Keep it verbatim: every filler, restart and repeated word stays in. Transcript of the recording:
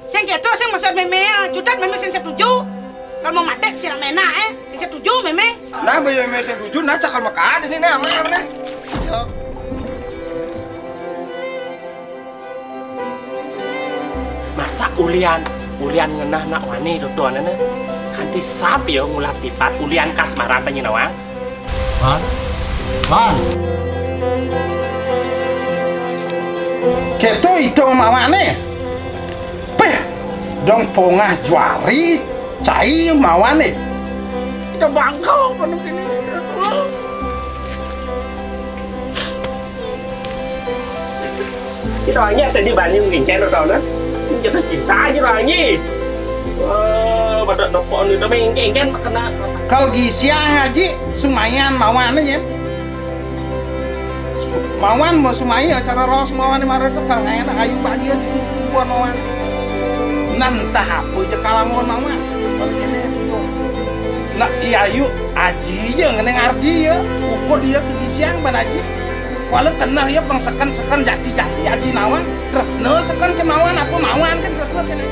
Sing kéto sing maksud mémé, jutat mémé sing setuju. Kalau mau mati sing ménak, eh, sing setuju mémé. Nah, mémé sing setuju, nah cakal mekad ini nah, mana, mana? Masa ulian, ulian ngenah nak wani tutuan ini. Kanti sap ya ngulah tipat ulian kasmaran tanya nawang. Wan. Wan. Kéto ito mawane. Peh, dong pongah juari cai mawane. Kita bangkau penuh ini. Kita hanya tadi banyu ngingken atau nah. Kita cinta aja lagi. Wah, pada nopo ni udah mengingken kena. Kal gisiang aji sumayan mawane ya. Mawan mau sumaya cara raos mawane mara tekal ngenak ayu bagi di tubuhan mawane. Nah, entah apa aja kalamuan mawan. Kalau kene itu. Nah, iya ayu aji aja ngeneng ardi ya. Ukur dia ke gisiang ban aji. Walau kenah ya pang seken-seken jati-jati aji nawang. Tresna seken ke mawan apa mawan kan tresna kene.